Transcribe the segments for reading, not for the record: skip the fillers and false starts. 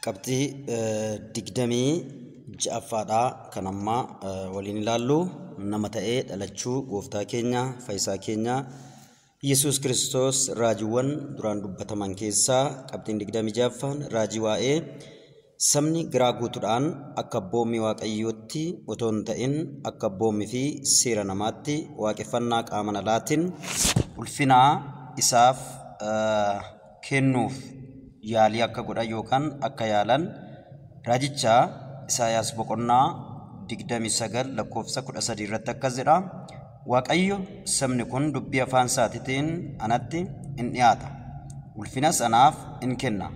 Qabxii 26ffaadhaa kan ammaa waliin ilaallu nama ta'ee dhalachuu gooftaa keenya fayyisaa keenya Yesuus Kiristoos raajiiwwan duraan dubbataman keessaa qabxiin 26ffaan raajii waa'ee sabni garaa guutuudhaan akka abboommii Waaqayyootti otoo hin ta'in akka abboommii fi seera namaatti waaqeffannaa qaama alaatiin ulfina isaaf kennuuf yaalii akka godhan yookaan akka yaalan raajicha Isaayaas boqonnaa 29 lakkoofsa 13 irratti akkas jedha. Waaqayyo sabni kun dubbii afaan isaatiitiin anatti in dhiyaata, ulfinas anaaf in kenna.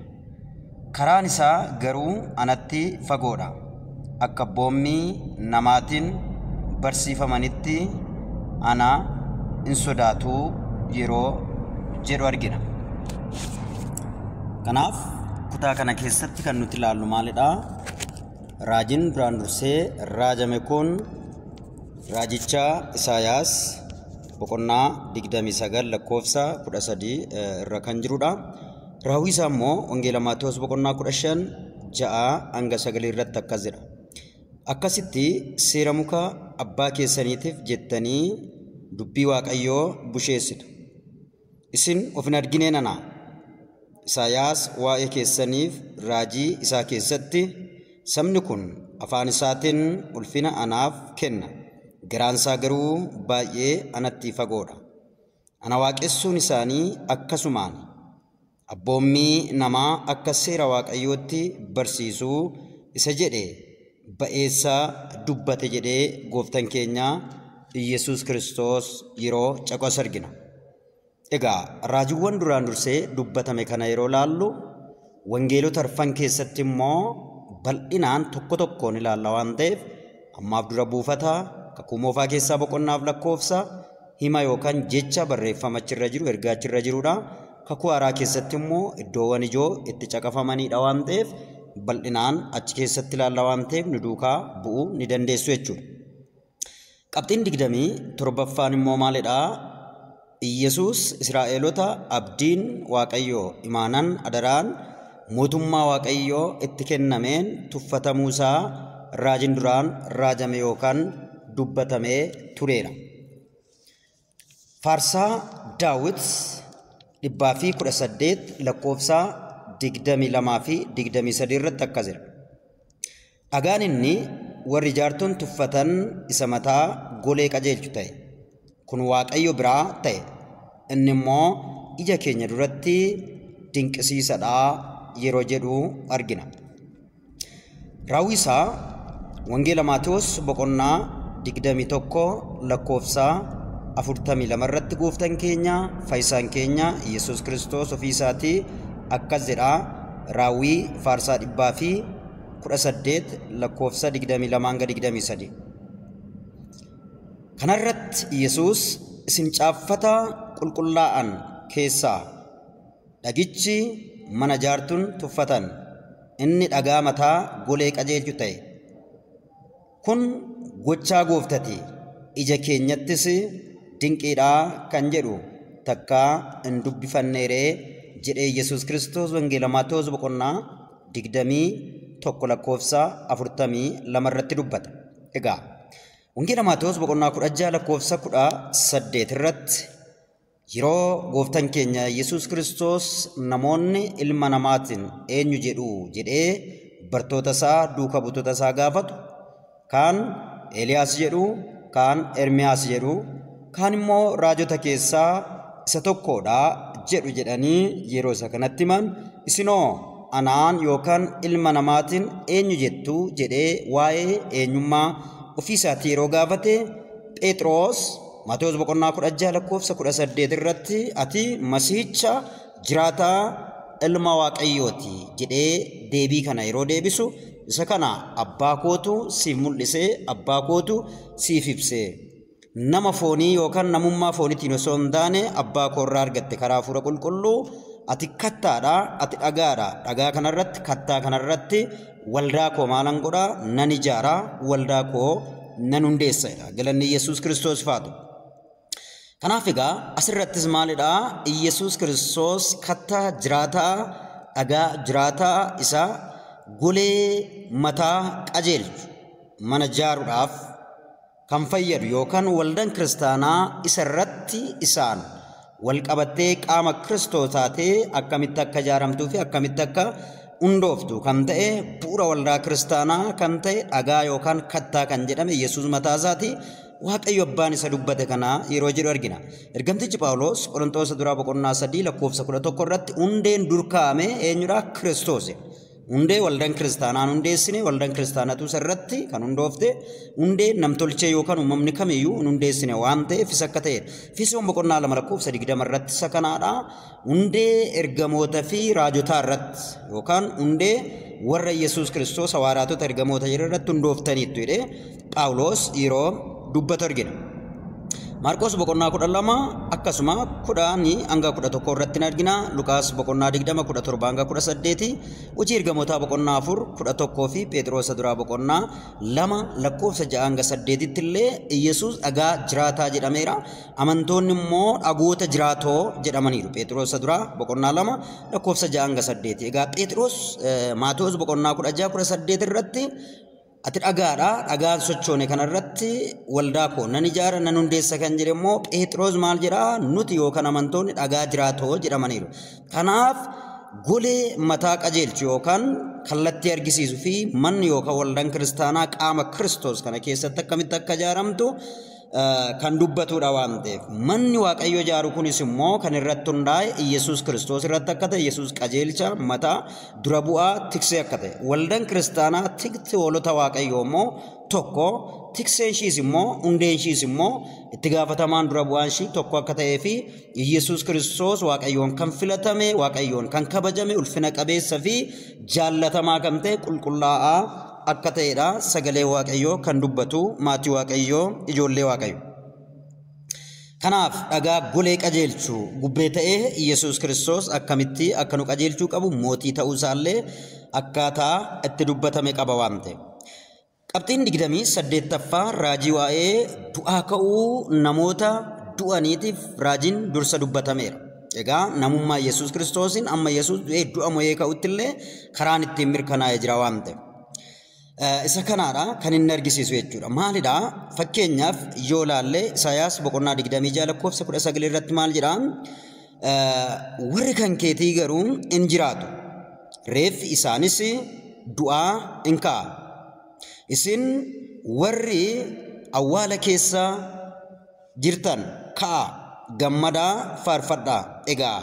Karaan isaa garuu anatti fagoodha. Akka abboommii namaatiin barsiifamanitti ana in sodaatu yeroo jedhu argina. Kanaaf kutaa kana keessatti kan nuti ilaallu maalidhaa? Raajiin duraan dursee raajame kun raajicha Isaayaas boqonnaa 29 lakkoofsa 13 irra kan jirudha. Raawwii isaa immoo Wangeela Maatewos boqonnaa 15 6 hanga 9 irratti akkas jedha. Akkasitti seera muka abbaa keessaniitiif jettanii dubbii Waaqayyoo busheessitu. Isin of hin arginee nana. Isaayaas waa'ee keessaniif raajii isaa keessatti sabni kun afaan isaatiin ulfina anaaf kenna. Garaan isaa garuu baay'ee anatti fagoodha. Ana waaqessuun isaanii akkasumaan abboommii namaa akka seera Waaqayyootti barsiisuu isa jedhe ba'eessaa dubbate jedhee gooftaan keenya Iyyasuus Kiristoos yeroo caqasu argina. Egaa raajiiwwan duraan dursee dubbatame kana yeroo laallu wangeelota arfan keessatti immoo bal'inaan tokko tokkoon ilaalla waan ta'eef ammaaf dura buufata kakuu moofaa keessaa boqonnaaf lakkoofsa hima yookaan jecha barreeffama achirra jiru ergaa achirra jirudha. Kakuu haaraa keessatti immoo iddoowwan ijoo itti caqafamanidha waan ta'eef bal'inaan achi keessatti ilaalla waan ta'eef nu duukaa bu'uu ni dandeessu jechuudha. Qabxiin 27ffaan immoo maalidhaa? Iyyasuus Israa'eelota abdiin Waaqayyoo imaanan adaraan mootummaa Waaqayyoo itti kennameen tuffatamuu isaa raajiin duraan raajame yookaan dubbatamee tureera. Faarsaa Daawit 118 lakkoofsa 22 fi 23 irratti akkas jedha. Dhagaan inni warri ijaartuun tuffatan isa mataa golee qajeelchu ta'e. Kun Waaqayyo biraa ta'e. Inni immoo ija keenya duratti dinqisiisadha yeroo jedhu argina. Raawwii isaa Wangeela Maatewos boqonnaa 21 lakkoofsa 42 irratti gooftaan keenya fayyisaan keenya Yesuus Kiristoos ofii isaatii akkas jedha. Raawwii faarsaa 118 lakkoofsa 22 hanga 23. Kanarratti Yesuus isin caaffata qulqullaa'an keessaa dhagichi mana jaartuun tuffatan inni dhagaa mataa golee qajeelchu ta'e. Kun gochaa gooftati ija keenyattis dinqiidhaa kan jedhu takkaa hin dubbifanneeree jedhee Yesuus Kiristoos Wangeela Maatewos boqonnaa 21 lakkoofsa 42 irratti dubbata. Egaa Wangeela Maatewos boqonnaa 16 lakkoofsa 18 irratti yeroo gooftaan keenya Yesuus Kiristoos namoonni ilma namaatiin eenyu jedhu jedhee bartoota isaa duuka buutota isaa gaafatu kaan Eeliyaas jedhu, kaan Ermiyaas jedhu, kaan immoo raajota keessaa isa tokkodha jedhu jedhanii yeroo isa kanatti himan isinoo anaan yookaan ilma namaatiin eenyu jettu jedhee waa'ee eenyummaa ofii isaatii yeroo gaafate Phexros Maatewos boqonnaa 16 lakkoofsa 18 irratti ati Masiihicha jiraataa ilma Waaqayyooti jedhee deebii kana yeroo deebisu isa kana abbaa kootu siif mul'isee abbaa kootu siif ibsee nama foonii yookaan namummaa fooniitiin osoo hin taane abbaa koo irraa argatte karaa hafuura qulqulluu ati kattaadha ati dhagaadha dhagaa kanarratti kattaa kanarratti waldaa koo maalan godhaa nan ijaara waldaa koo nan hundeessa jedha. Galanni Yesuus Kiristoos faatu. Kanaaf egaa asirrattis maalidhaa? Yesuus Kiristoos kattaa jiraataa dhagaa jiraataa isa golee mataa qajeelchu mana ijaaruudhaaf kan fayyadu yookaan waldaan kiristaanaa isa irratti isaan wal qabattee qaama Kiristoos taatee akkamitti akka ijaaramtuu fi akkamitti akka hundooftu kan ta'e bu'uura waldaa kiristaanaa kan ta'e dhagaa yookaan kattaa kan jedhame Yesuus mataa isaati. Waaqayyo abbaan isa dubbate kana yeroo jedhu argina. Ergamtichi Phaawulos Qorontoos duraa boqonnaa 3 lakkoofsa 11 irratti hundeen dur kaa'ame eenyudha? Kiristoos. Hundee waldaan kiristaanaan hundeessine, waldaan kiristaanatu irratti kan hundoofte, hundee namtolchee yookaan uumamni kamiyyuu hin hundeessine waan ta'eef isa akka ta'edha. Efesoon boqonnaa 2 lakkoofsa 20 irratti isa kanaadha. Hundee ergamoota fi raajotaa irratti yookaan hundee warra Yesuus Kiristoos hawaaraatota ergamoota jedhan irratti hundooftaniittu jedhee Phaawulos yeroo dubbatu argina. Maarqos boqonnaa 12 akkasuma 10 hanga 11 irratti argina. Luqaas boqonnaa 20 17 hanga 18, hojii ergamootaa boqonnaa 4 11 fi Phexros duraa boqonnaa 2 lakkoofsa 6 hanga 8 illee Yesuus dhagaa jiraataa jedhameera. Amantoonni immoo dhagoota jiraatoo jedhamaniiru. Phexros duraa boqonnaa 2 lakkoofsa 6 hanga 8. Egaa Phexros Maatewos boqonnaa 16 18 irratti ati dhagaadha, dhagaan sochoone kanarratti waldaa koo nan ijaara nan hundeessa kan jedhe immoo Phexros maal jedhaa? Nuti yookaan amantoonni dhagaa jiraatoo jedhamaniiru. Kanaaf golee mataa qajeelchu yookaan kallattii argisiisu fi manni yookaan waldaan kiristaanaa qaama Kiristoos kana keessatti akkamitti akka ijaaramtu kan dubbatudha waan ta'eef manni Waaqayyo ijaaru kunis immoo kan irratti hundaa'e Yesuus Kiristoos irratti akka ta'e, Yesuus qajeelcha mataa dura bu'aa tiksee akka ta'e, waldaan kiristaanaa tikti hoolota Waaqayyoo immoo tokko, tikseen ishiis immoo hundeen ishiis immoo itti gaafatamaan dura bu'aan ishii tokko akka ta'ee fi Yesuus Kiristoos Waaqayyoon kan filatame, Waaqayyoon kan kabajame, ulfina qabeessa fi jaallatamaa kan ta'e, qulqullaa'aa akka ta'edha sagalee Waaqayyoo kan dubbatu maatii Waaqayyoo, ijoollee Waaqayyoo. Kanaaf dhagaa golee qajeelchu gubbee ta'ee Yesuus Kiristoos akkamitti akka nu qajeelchuu qabu mootii ta'uu isaallee akkaataa itti dubbatame qaba waan ta'eef. Qabxiin 28ffaa raajii waa'ee du'aa ka'uu namoota du'aniitiif raajiin dursa dubbatameera. Egaa namummaa Yesuus Kiristoosiin amma Yesuus du'ee du'a mo'ee ka'utti illee karaan ittiin mirkanaa'ee jira waan ta'eef. Isa kanaadha kan inni argisiisu jechuudha. Maalidha? Fakkeenyaaf yoo ilaalle Isaayaas boqonnaa 26 lakkoofsa 19 irratti maal jedhaa? Warri kan keetii garuu in jiraatu. Reeffi isaanis du'aa in ka'a. Isin warri awwaala keessa jirtan ka'a, gammadaa faarfadhaa. Egaa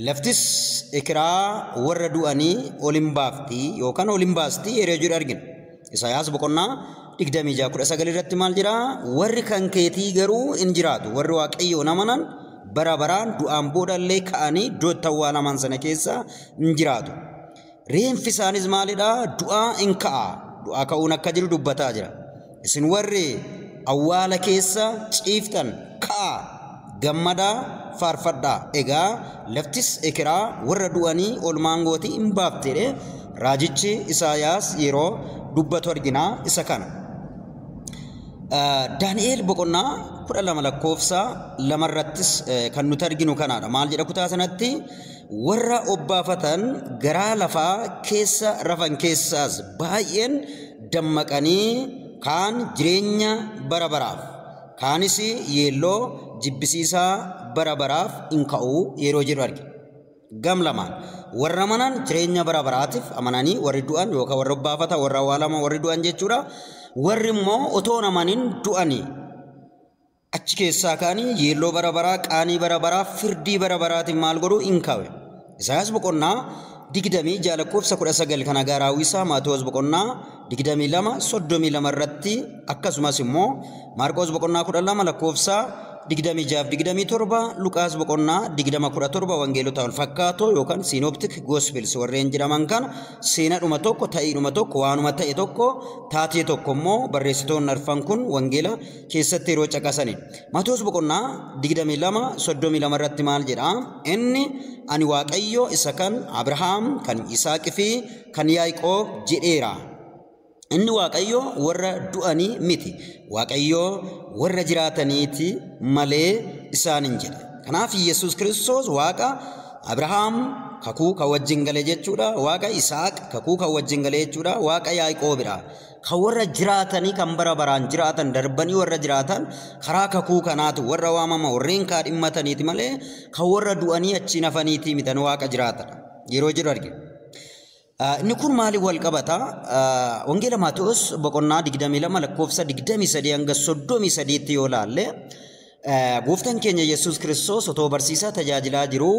laftis ekeraa warra du'anii ol hin baafti yookaan ol hin baasti yeroo jedhu argina. Isaayaas boqonnaa 26 19 irratti maal jedhaa? Warri kan keetii garuu in jiraatu. Warri Waaqayyoon amanan bara baraan du'aan boodallee ka'anii iddoo awwaalaman sana keessa in jiraatu. Reenfi isaanis maalidhaa? Du'aa in ka'a. Du'aa ka'uun akka jiru dubbataa jira. Isin warri awwaala keessa ciiftan ka'a, gammadaa faarfadhaa. Egaa laftis ekeraa warra du'anii olmaan gootii hin baafte jedhee raajichi Isaayaas yeroo dubbatu argina isa kana. Daani'eel boqonnaa 12 lakkoofsa 2 irrattis kan nuti arginu kanaadha. Maal jedha kutaa sanatti? Warra obbaafatan garaa lafaa keessa rafan keessaas baay'een dammaqanii kaan jireenya bara baraaf, kaanis yeelloo jibbisiisaa bara baraaf in ka'u yeroo jedhu argina. Gam lamaan warra amanan jireenya bara baraatiif amananii warri du'an yookaan warra obbaafatan, warra awwaalaman, warri du'an jechuudha. Warri immoo otoo amanin du'anii achi keessaa ka'anii yeelloo bara baraa, qaanii bara baraa, firdii bara baraatiin maal godhu in ka'u. Isaayaas boqonnaa 26 lakkoofsa 19 kan agaaraawwisaa Maatewos boqonnaa 22 32 irratti akkasumas immoo Maarqos boqonnaa 12 lakkoofsa 26 27, Luqaas boqonnaa 20 17 wangeelota wal fakkaatoo yookaan Synoptic Gospels warreen jedhaman kana seenadhuma tokko, ta'iidhuma tokko, waanuma ta'e tokko, taatee tokko immoo barreessitoonni arfan kun wangeela keessatti yeroo caqasanidha. Maatewos boqonnaa 22 32 irratti maal jedhaa? Inni ani Waaqayyo isa kan Abrahaam, kan Yisaaqii fi kan Yaaqoob jedheera. Inni Waaqayyo warra du'anii miti, Waaqayyo warra jiraataniiti malee isaan hin jedhe. Kanaaf Yesuus Kiristoos Waaqa Abrahaam, kakuu kan wajjin gale jechuudha. Waaqa Isaaq kakuu kan wajjin gale jechuudha. Waaqa Yaaqoobidha. Kan warra jiraatanii kan bara baraan jiraatan darbanii warra jiraatan karaa kakuu kanaatu warra waamama warreen kaadhimmataniiti malee kan warra du'anii achiin hafaniitii mitan waaqa jiraatadha. Yeroo jedhu argina. Inni kun maaliin wal qabata? Wangeela Maatewos boqonnaa 22 lakkoofsa 23 hanga 33 yoo laalle gooftaan keenya Yesuus Kiristoos otoo barsiisaa tajaajilaa jiruu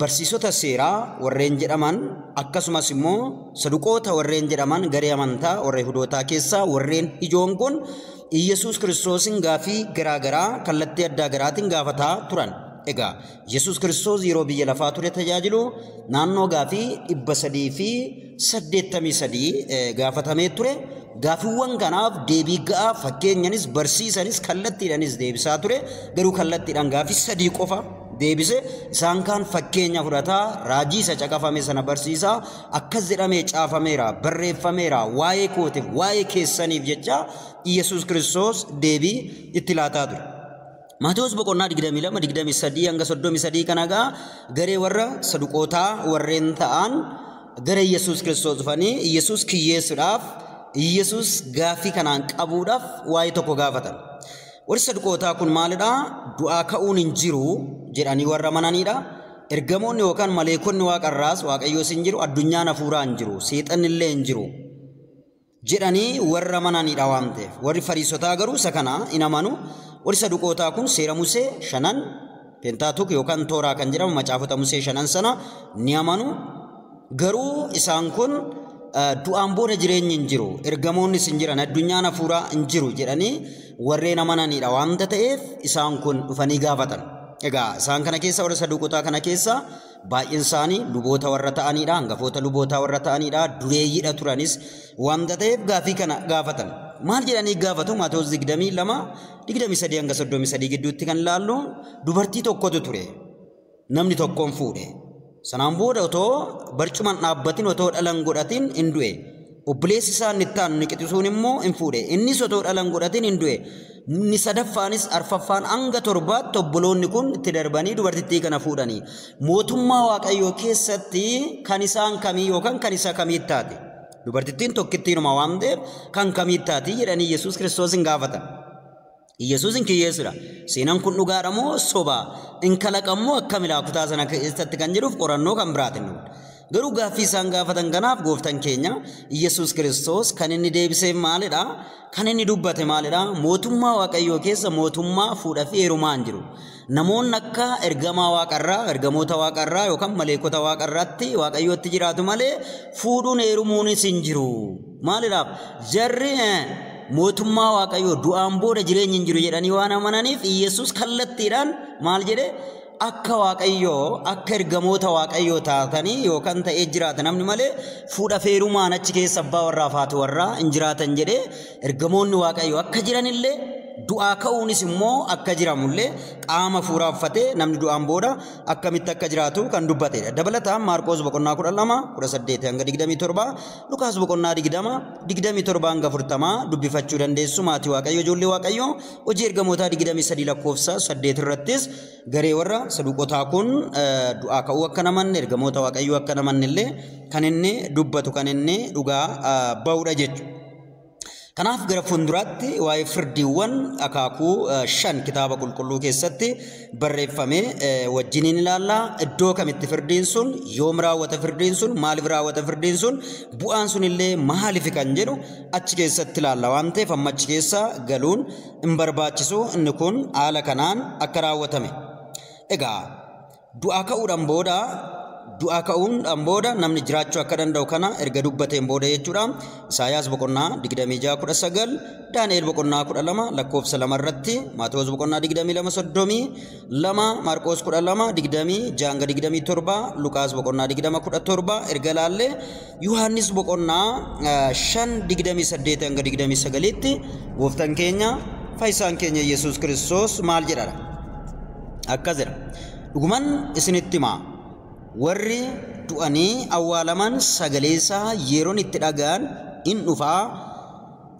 barsiisota seeraa warreen jedhaman akkasumas immoo saduqoota warreen jedhaman garee amantaa warra Yihudootaa keessaa warreen ijoon kun Yesuus Kiristoosin gaafii garaagaraa kallattii addaa garaatiin gaafataa turan. Egaa Yesuus Kiristoos yeroo biyya lafaa ture tajaajilu naannoo gaafii 383 gaafatamee ture. Gaafiiwwan kanaaf deebii ga'aa fakkeenyanis barsiisanis kallattiidhaanis deebisaa ture. Garuu kallattiidhaan gaafii 3 qofa deebise. Isaan kaan fakkeenya fudhataa raajii isa caqafame sana barsiisaa akkas jedhamee caafameera barreeffameera waa'ee kootiif waa'ee keessaniif jecha Yesuus Kiristoos deebii itti laataa ture. Maatewos boqonnaa 22, 23 hanga 33 kana egaa garee warra saduqootaa warreen ta'an gara Yesuus Kiristoos dhufanii Yesuus kiyyeessuudhaaf Yesuus gaaffii kanaan qabuudhaaf waa'ee tokko gaafatan. Warri saduqootaa kun maalidhaa? Du'aa ka'uun hin jiru jedhanii warra amananiidha. Ergamoonni yookaan maleekonni waaqarraas waaqayyoos hin jiru, addunyaan hafuuraa hin jiru, seexanni illee hin jiru jedhanii warra amananiidha waan ta'eef. Warri Fariisotaa garuu isa kana hin amanu. Warri saduqootaa kun seera Musee shanan Pentaatuk yookaan Tooraa kan jedhamu macaafota Musee shanan sana ni amanu. Garuu isaan kun du'aan booda jireenyi hin jiru, ergamoonnis hin jiran, addunyaan hafuuraa hin jiru jedhanii warreen amananiidha waanta ta'eef isaan kun dhufanii gaafatan. Egaa isaan kana keessa warra saduqootaa kana keessa baay'een isaanii luboota warra ta'aniidha, hangafoota lubootaa warra ta'aniidha, dureeyyiidha turanis waanta ta'eef gaafii kana gaafatan. Maal jedhanii gaafatu? Maatewos 22, 23 hanga 33 gidduutti kan ilaallu dubartii tokkotu ture. Namni tokkoon fuudhe. Sanaan booda otoo barcumaan dhaabbatin otoo dhalan godhatin hin du'e. Obboleessi isaa inni itti aanu qixisuun immoo hin fuudhe. Innis otoo dhalan godhatin hin du'e. Inni sadaffaanis arfaffaan hanga torbaatti obboloonni kun itti darbanii dubartittii kana fuudhanii. Mootummaa Waaqayyoo keessatti kan isaan kamii yookaan kan isa kamii taate? Dubartittiin tokkittiinuma waan ta'eef kan kamii taati jedhanii Yesuus Kiristoos hin gaafatan. Yesuus hin kiyyeessudha. Seenaan kun dhugaadha moo soba? In kalaqammoo akkamilaa kutaa sana keessatti kan jedhuuf qorannoo kan biraatiin. Garuu gaaffii isaan gaafatan kanaaf gooftaan keenya Yesuus Kiristoos kan inni deebisee maalidha? Kan inni dubbate maalidha? Mootummaa Waaqayyoo keessa mootummaa fuudhaa fi heerumaa hin jiru. Namoonni akka ergamaa waaqarraa, ergamoota waaqarraa yookaan maleekota waaqarraatti Waaqayyootti jiraatu malee fuudhuun heerumuunis hin jiru. Maalidhaaf? Jarri mootummaa Waaqayyoo du'aan booda jireenyi hin jiru jedhanii waan amananiif Yesuus kallattiidhaan maal jedhe? Akka Waaqayyoo akka ergamoota Waaqayyoo taatanii yookaan ta'ee jiraata namni malee fuudha feerumaan achi keessa abbaa warraa fi haati warraa hin jiraatan jedhee ergamoonni Waaqayyoo akka jiranillee du'aa ka'uunis immoo akka jiramullee qaama hafuuraa uffatee namni du'aan booda akkamitti akka jiraatu kan dubbatedha. Dabalataan Maarqoos boqonnaa 12, 18 hanga 27, Lukaas boqonnaa 20, 27 hanga 40 dubbifachuu dandeessu. Maatii Waaqayyoo, ijoollee Waaqayyoo, hojii ergamootaa 23 lakkoofsa 8 irrattis garee warra saduqootaa kun du'aa ka'uu akka namanne ergamoota Waaqayyoo akka namanne illee kan inni dubbatu kan inni dhugaa ba'uudha jechuudha. Kanaaf gara fuulduraatti waa'ee firdiiwwan akaakuu 5 kitaaba qulqulluu keessatti barreeffame wajjiniin ilaalla. Iddoo kamitti firdiin sun, yoom raawwata firdiin sun, maaliif raawwata firdiin sun, bu'aan sun illee maaliif kan jedhu achi keessatti ilaalla waan ta'eef amma achi keessa galuun hin barbaachisu. Inni kun haala kanaan akka raawwatame. Egaa du'aa ka'uudhaan booda namni jiraachuu akka danda'u kana erga dubbateen booda jechuudha. Isaayaas boqonnaa 26 19, Daani'el boqonnaa 12 lakkoofsa 2 irratti, Maatewos boqonnaa 22 32, Maarqoos 12 26 hanga 27, Luqaas boqonnaa 20 17 erga ilaalle Yohaannis boqonnaa 5 28 hanga 29tti gooftaan keenya fayyisaan keenya Yesuus Kiristoos maal jedha? Akkas jedha. Dhuguman isinitti himaa, warri du'anii awwaalaman sagalee isaa yeroon itti dhaga'an in dhufaa,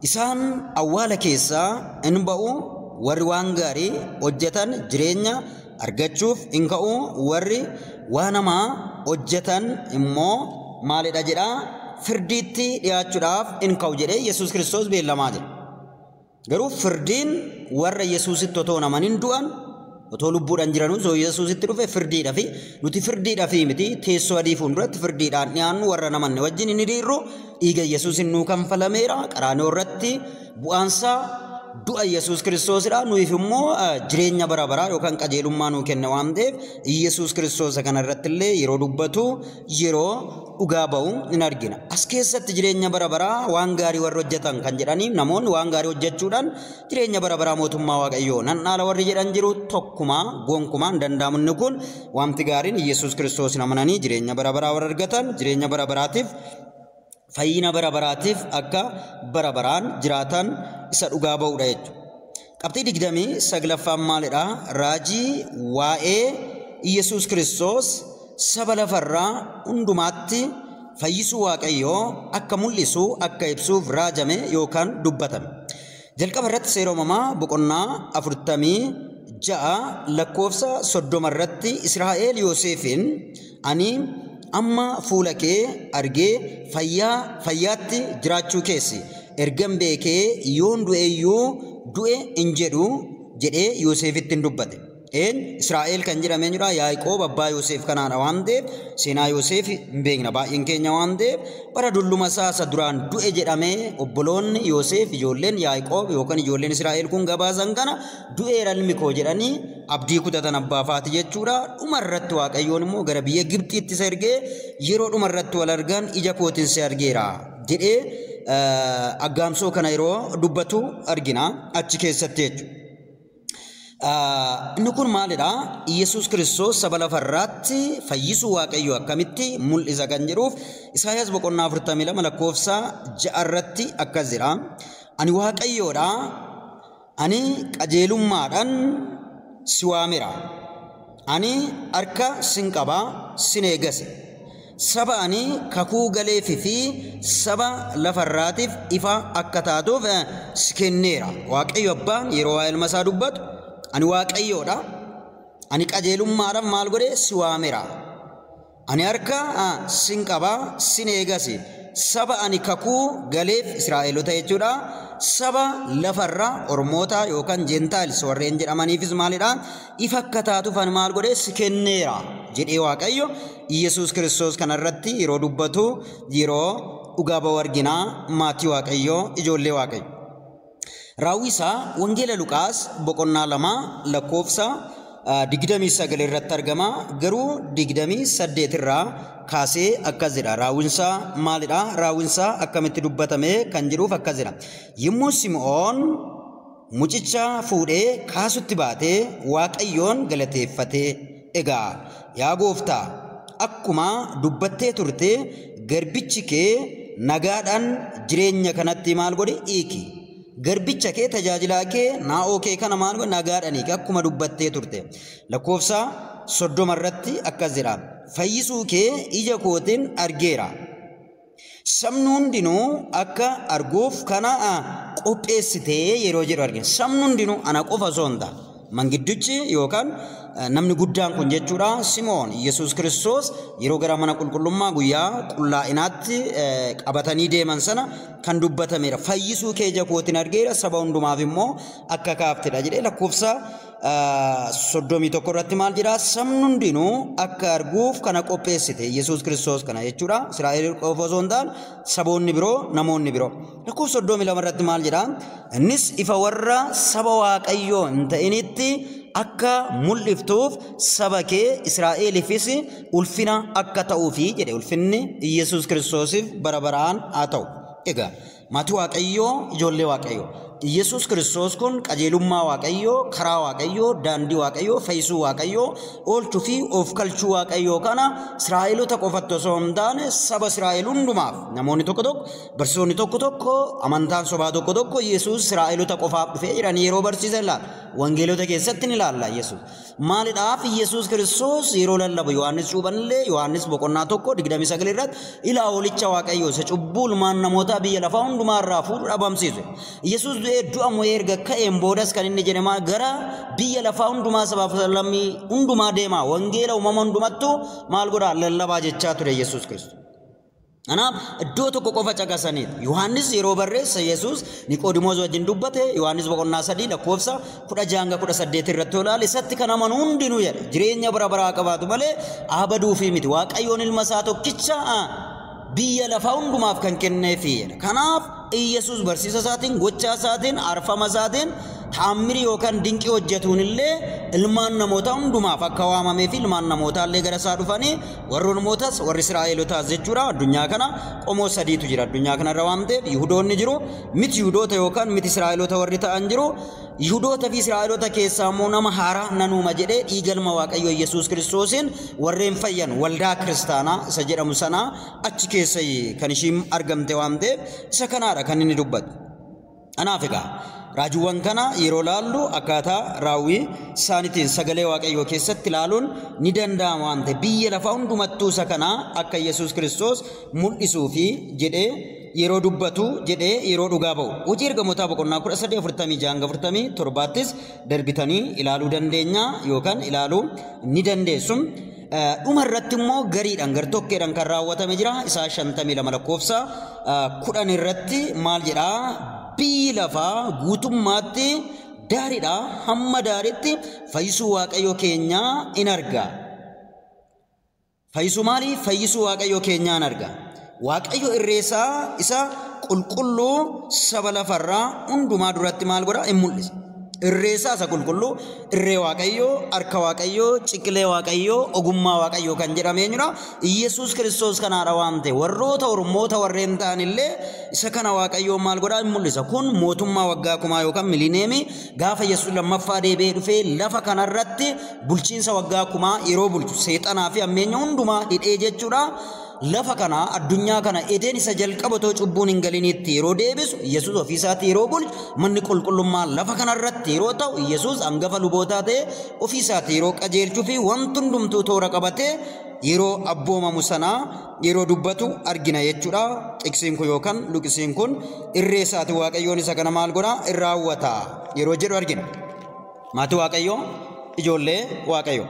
isaan awwaala keessaa in ba'u, warri waan gaarii hojjetan jireenya argachuuf in ka'u, warri waan hamaa hojjetan immoo maalidha jedha? Firdiitti dhiyaachuudhaaf in ka'u jedhee Yesuus Kiristoos beellamaa jira. Garuu firdiin warra Yesuusitti otoo namanin du'an, otoo lubbuudhaan jiranuu osoo Yesuusitti dhufe firdiidha fi nuti firdiidha fi miti teessoo adii fuulduratti firdiidhaan dhiyaannu warra namanne wajjin inni dhiirru dhiiga Yesuusin nuu kanfalameera. Qaraanioo irratti bu'aansaa du'a Yesuus Kiristoosidha. Nuyiif immoo jireenya bara baraa yookaan qajeelummaa nuu kenne waan ta'eef Yesuus Kiristoos kana irratti illee yeroo dubbatu, yeroo dhugaa ba'u in argina. As keessatti jireenya bara baraa waan gaarii warri hojjetan kan jedhaniif namoonni waan gaarii hojjechuudhaan jireenya bara baraa mootummaa Waaqayyoo nan dhaala warri jedhan jiru tokkumaa gonkumaa hin danda'amu. Inni kun wanti gaariin Yesuus Kiristoos amananii jireenya bara baraa warra argatan jireenya bara baraatiif fayyina bara baraatiif akka bara baraan jiraatan isa dhugaa ba'uudha jechuudha. Qabxii 29ffaan maalidha? Raajii waa'ee Yesuus Kiristoos saba lafarraa hundumaatti fayyisuu Waaqayyoo akka mul'isu akka ibsuuf raajame yookaan dubbatame. Jalqaba irratti seera uumamaa boqonnaa 46 lakkoofsa 30 irratti Israa'el Yoosefiin ani amma fuula kee argee fayyaatti jiraachuu keessi ergan beekee yoon du'e iyyuu du'e hin jedhu jedhee Yoosefitti hin dubbate. Israa'el kan jedhame jira Yaaqoob abbaa Yoosef kanaadha waan ta'eef seenaa Yoosef hin beekna baay'een keenya waan ta'eef bara dulluma isaa isa duraan du'e jedhamee obboloonni Yoosef ijoolleen Yaaqoob yookaan ijoolleen Israa'el kun gabaasan kana du'eera ilmi koo jedhanii abdii kutatan abbaa faati jechuudha. Dhuma irratti Waaqayyoon immoo gara biyya Gibxiitti isa ergee yeroo dhuma irratti wal argan ija kootiin si argeera jedhee aggaamsoo kana yeroo dubbatu argina achi keessatti jechuudha. Inni kun maalidha? Yesuus Kiristoos saba lafarraatti fayyisuu Waaqayyoo akkamitti mul'isa kan jedhuuf Isaayyaas boqonnaa 42 lakkoofsa 6 irratti akkas jedha. Ani Waaqayyoodha, ani qajeelummaadhaan si waameera, ani harka sin qaba, sin eegase. Saba ani kakuu galeefii fi saba lafarraatiif ifa akka taatuuf si kenneera. Waaqayyo abbaan yeroo waa ilma isaa dubbatu ani Waaqayyoodha, ani qajeelummaadhaan maal godhe si waameera, ani harka sin qaba, sin eegase. Saba ani kakuu galeef Israa'eelota jechuudha. Saba lafarraa Ormoota yookaan Jeentaayils warreen jedhamaniifis maalidha? Ifa akka taatuuf ani maal godhe si kenneera jedhee Waaqayyo Yesuus Kiristoos kanarratti yeroo dubbatu yeroo dhugaa ba'u argina maatii Waaqayyoo ijoollee Waaqayyo. Raawwii isaa Wangeela Luqaas boqonnaa 2 lakkoofsa 29 irratti argama. Garuu 28 irraa kaasee akkas jedha. Raawwiinsaa maalidha? Raawwiinsaa akkamitti dubbatame kan jedhuuf akkas jedha. Yommuu Simi'oon mucicha fuudhee kaasutti baatee Waaqayyoon galateeffatee egaa yaa gooftaa akkuma dubbattee turte garbichi kee nagaadhaan jireenya kanatti maal godhe hiiki. Garbicha kee tajaajilaa kee naa'oo kee kana maal godhe nagaadhaan hiiki akkuma dubbattee turte. Lakkoofsa 30 irratti akkas jedha. Fayyisuu kee ija kootiin argeera. Sabni hundinuu akka arguuf kana qopheessitee yeroo jedhu argina. Sabni hundinuu ana qofa osoo hin taane mangiddichi yookaan namni guddaan kun jechuudha Simoon Yesuus Kiristoos yeroo gara mana qulqullummaa guyyaa qullaa'inaatti qabatanii deeman sana kan dubbatameera. Fayyisuu kee ija kootiin argeera saba hundumaaf immoo akka kaaftedha jedhee lakkoofsa 31 irratti maal jedhaa? Sabni hundinuu akka arguuf kana qopheessite Yesuus Kiristoos kana jechuudha. Israa'el qofa osoo hin taane saboonni biroo namoonni biroo. Lakkoofsa 32 irratti maal jedhaa? Innis ifa warra saba Waaqayyoo hin ta'initti akka mul'iftuuf saba kee Israa'eliifis ulfina akka ta'uufi jedhe. Ulfinni Yesuus Kiristoosiif bara baraan haa ta'u. Egaa maatii Waaqayyoo ijoollee Waaqayyoo Yesuus Kiristoos kun qajeelummaa Waaqayyoo, karaa Waaqayyoo, daandii Waaqayyoo, fayyisuu Waaqayyoo, oolchuu fi of kalchuu Waaqayyoo kana Israa'eelota qofatti osoo hin taane saba Israa'el hundumaaf namoonni tokko tokko barsiisonni tokko tokko amantaan sobaa tokko tokko Yesuus Israa'eelota qofaaf dhufee jedhanii yeroo barsiisan ilaalla. Wangeelota keessatti ni ilaalla Yesuus. Maalidhaaf Yesuus Kiristoos yeroo lallabu Yohaannis cuuphanillee Yohaannis boqonnaa 1 29 irratti ilaa hoolicha Waaqayyoo isa cubbuu ilmaan namootaa biyya lafaa hundumaa irraa fuudhu dhabamsiise. Yesuus Du'ee du'a mo'ee erga ka'een boodas kan inni jedhe maal gara biyya lafaa hundumaa sabaaf lammii hundumaa deema wangeela uumama hundumattuu maal godhaa lallabaa jechaa ture Yesuus Kiristoos. Kanaaf iddoo tokko qofa caqasaniidha. Yohaannis yeroo barreessa Yesuus Niqoodimoos wajjin dubbate Yohaannis boqonnaa 3 lakkoofsa 16-18 irratti olaale isatti kan amanu hundinuu jedha. Jireenya bara baraa qabaatu malee abaduufii miti. Waaqayyoon ilma isaa tokkicha biyya lafaa hundumaaf kan kenneefi jedha. Kanaaf Yesuus barsiisa isaatiin, gochaa isaatiin, arfama isaatiin taammirii yookaan dinqii hojjetuun illee ilmaan namootaa hundumaaf akka waamamee fi ilmaan namootaa illee gara isaa dhufanii warri Oromootas warri Israa'elotaas jechuudha. Addunyaa kana qomoo sadiitu jira. Addunyaa kanarra waan ta'eef Yihudoonni jiru, miti Yihudoota yookaan miti Israa'eloota warri ta'an jiru. Yihudoota fi Israa'eloota keessaa immoo nama haaraa nanuuma jedhee dhiigalma Waaqayyoo Yesuus Kiristoosiin warreen fayyan waldaa kiristaanaa isa jedhamu sanaa achi keessa kan ishiin argamte waan ta'eef isa kanaadha kan inni dubbatu. Kanaaf egaa raajiiwwan kana yeroo laallu akkaataa raawwii isaaniitiin sagalee Waaqayyoo keessatti ilaaluun ni danda'ama waan ta'eef biyya lafaa hundumattuu isa kanaa akka Yesuus Kiristoos mul'isuu fi jedhee yeroo dubbatu jedhee yeroo dhugaa ba'u. Hojii ergamootaa boqonnaa 13:46-47 darbitanii ilaaluu dandeenya yookaan ilaaluu ni dandeessu. Dhuma irratti immoo gariidhaan gartokkeedhaan kan raawwatame jira. Isaa 52 lakkoofsa 10 irratti maal jedhaa? Biyyi lafaa guutummaatti daariidha hamma daariitti fayyisuu Waaqayyoo keenyaa in arga. Fayyisuu maali? Fayyisuu Waaqayyoo keenyaa in arga. Waaqayyo irreesaa isa qulqulluu saba lafarraa hundumaa duratti maal godha? In mul'isa. Irreesaa isa qulqulluu, irree Waaqayyoo, harka Waaqayyoo, ciqilee Waaqayyoo, ogummaa Waaqayyoo kan jedhame eenyudha? Yesuus Kiristoos kanaadha waan ta'e warroota Oromoota warreen ta'an illee isa kana Waaqayyoo maal godhaa? In mul'isa. Kun mootummaa waggaa kumaa yookaan milineemii gaafa Yesuus lammaffaa deebi'ee dhufee lafa kanarratti bulchiinsa waggaa kumaa yeroo bulchu seexanaa fi hammeenya hundumaa hidhee jechuudha. Lafa kana addunyaa kana edeen isa jalqaba otoo cubbuun hin galinitti yeroo deebisu Yesuus ofii isaatii yeroo bulchu manni qulqullummaa lafa kanarratti yeroo ta'u Yesuus hangafa lubootaa ta'e ofii isaatii yeroo qajeelchuu fi wanti hundumtuu toora qabatee yeroo abboomamu sanaa yeroo dubbatu argina jechuudha. Xiqsiin kun yookaan luqisiin kun irree isaatii Waaqayyoon isa kana maal godhaa? In raawwata yeroo jedhu argina. Maatii Waaqayyoo, ijoollee Waaqayyoo.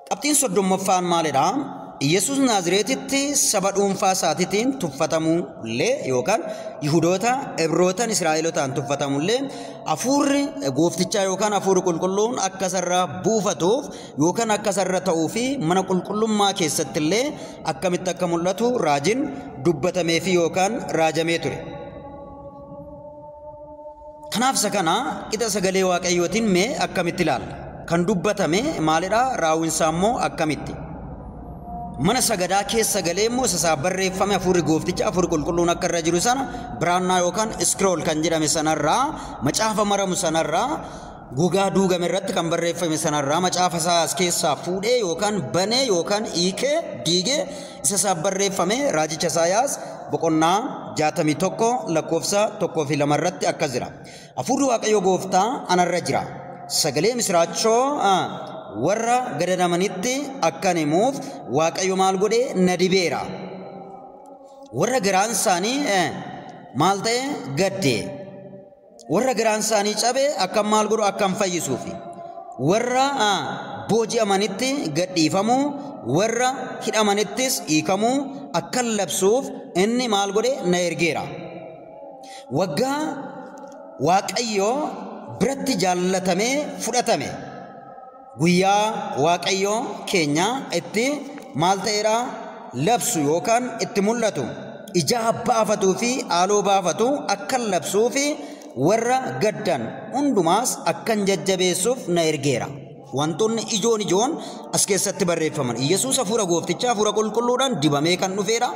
Qabxiin 30ffaan maalidhaa? Yesuus Naazireetitti saba dhuunfaa isaatiitiin tuffatamullee yookaan Yihudoota, Ibrootaan, Israa'elotaan tuffatamullee hafuurri gooftichaa yookaan hafuurri qulqulluun akka isarra buufatuuf yookaan akka isarra ta'uu fi mana qulqullummaa keessatti illee akkamitti akka mul'atu raajiin dubbatamee fi yookaan raajamee ture. Kanaaf isa kana qixa sagalee Waaqayyootiin mee akkamitti ilaalla? Kan dubbatame maalidhaa? Raawwinsaa immoo akkamitti? Mana sagadaa keessa galee immoo isa barreeffame hafuurri goofticha hafuurri qulqulluun akka irra jiru sana biraannaa yookaan iskrool kan jedhame sanarraa macaafa maramu sanarraa gogaa duugame irratti kan barreeffame sanarraa macaafa isaas keessaa fuudhee yookaan banee yookaan hiikee diigee isa isaa barreeffame raajicha Isaayaas boqonnaa 61 lakkoofsa 1 fi 2 irratti akkas jira. Hafuurri Waaqayyo gooftaa anarra jira. Sagalee misiraachoo warra gadadamanitti akkan himuuf Waaqayyo maal godhee na dibeera. Warra garaan isaanii maal ta'e gadde. Warra garaan isaanii cabe akkam maal godhu akkam fayyisuufi. Warra booji'amanitti gadhiifamuu, warra hidhamanittis hiikamuu akkan labsuuf inni maal godhe na ergeera. Waggaa Waaqayyo biratti jaallatamee fudhatame. Guyyaa Waaqayyo keenya itti maal ta'eera labsu yookaan itti mul'atu ija baafatuu fi haaloo baafatu akkan labsuu fi warra gaddan hundumaas akkan jajjabeessuuf na ergeera. Wantoonni ijoon ijoon as keessatti barreeffaman Yesuus hafuura gooftichaa hafuura qulqulluudhaan dibamee kan dhufeera.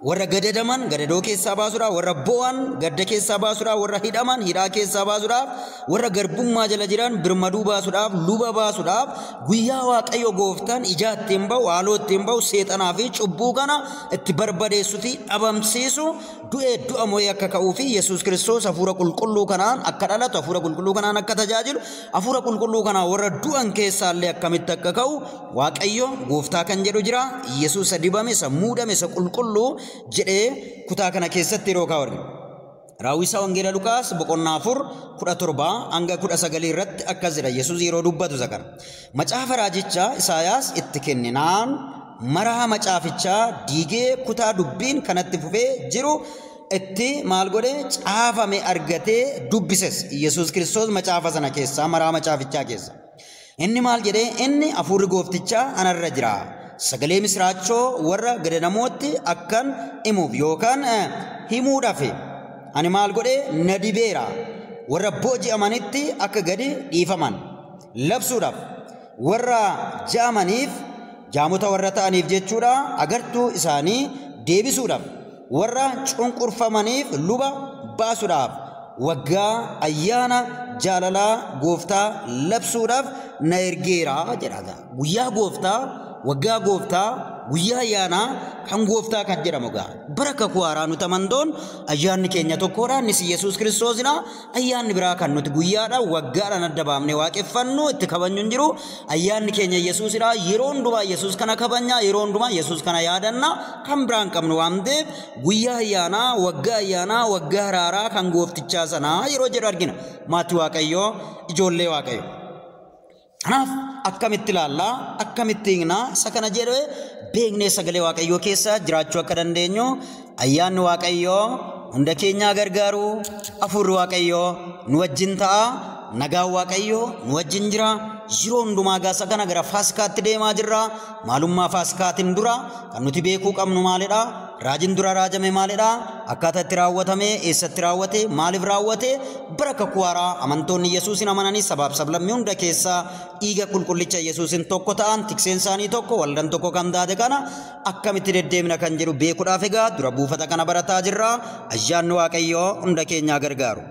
Warra gadadaman gadadoo keessaa baasuudhaaf, warra bo'an gadda keessaa baasuudhaaf, warra hidhaman hidhaa keessaa baasuudhaaf, warra garbummaa jala jiran birmaduu baasuudhaaf, luba baasuudhaaf, guyyaa Waaqayyo gooftaan ijaa ittiin ba'u, haaloo ittiin ba'u, seexanaa fi cubbuu kana itti barbadeessuu fi dhabamsiisu du'ee du'a mo'ee akka ka'uu fi Yesuus Kiristoos hafuura qulqulluu kanaan akka dhalatu, hafuura qulqulluu kanaan akka tajaajilu, hafuura qulqulluu kanaan warra du'an keessaa illee akkamitti akka ka'u Waaqayyo gooftaa kan jedhu jira. Yesuus isa dibame, isa muudame, isa qulqulluu jedhee kutaa kana keessatti yeroo kaa'u argina. Raawwisaa Wangeela Luqaas boqonnaa 4 17 hanga 19 irratti akkas jedha Yesuus yeroo dubbatu isa kana. Macaafa raajichaa Isaayaas itti kenninaan maraa macaafichaa diigee kutaa dubbiin kanatti fufee jiru itti maal godhe caafame argatee dubbises. Yesuus Kiristoos macaafa sana keessaa maraa macaafichaa keessa. Inni maal jedhee inni hafuurri gooftichaa anarra jira. Sagalee misiraachoo warra gadadamootti akkan himuuf yookaan himuudhaaf ani maal godhe na dibeera. Warra booji'amanitti akka gadi dhiifaman labsuudhaaf warra jaamaniif jaamota warra ta'aniif jechuudha agartuu isaanii deebisuudhaaf warra cunqurfamaniif luba baasuudhaaf waggaa ayyaana jaalalaa gooftaa labsuudhaaf na ergeera jedha. Guyyaa gooftaa, waggaa gooftaa, guyyaa ayyaanaa kan gooftaa kan jedhamu gaa. Bara kakuu haaraa nuti amantoon ayyaanni keenya tokkodha. Innis Yesuus Kiristoosidha. Ayyaanni biraa kan nuti guyyaadha waggaadhaan adda baafnee waaqeffannu itti kabajnu hin jiru. Ayyaanni keenya Yesuusidha. Yeroo hundumaa Yesuus kana kabajna, yeroo hundumaa Yesuus kana yaadanna. Kan biraa hin qabnu waan ta'eef guyyaa ayyaanaa, waggaa ayyaanaa, waggaa haraaraa kan gooftichaa sanaa yeroo jedhu argina. Maatii Waaqayyoo, ijoollee Waaqayyoo. Kanaaf akkamitti ilaallaa, akkamitti hiiknaa isa kana jedhee beeknee sagalee Waaqayyoo keessa jiraachuu akka dandeenyu ayyaanni Waaqayyoo hunda keenyaa gargaaru, hafuurri Waaqayyoo nu wajjin ta'a, nagaan Waaqayyoo nu wajjin jira. Yeroo hundumaa gaasa kana gara Faasikaatti deemaa jirra. Maalummaa Faasikaatiin dura kan nuti beekuu qabnu maalidha? Raajiin dura raajame maalidha? Akkaataa itti raawwatame, eessatti raawwate, maaliif raawwate? Bara kakuu haaraa amantoonni Yesuusin amananii sabaaf sablammii hunda keessaa dhiiga qulqullicha Yesuusin tokko ta'an, tikseen isaanii tokko, waldaan tokko kan taate kana akkamitti deddeemna kan jedhu beekuudhaaf egaa dura buufata kana barataa jirra. Ayyaanni Waaqayyoo hunda keenyaa gargaaru.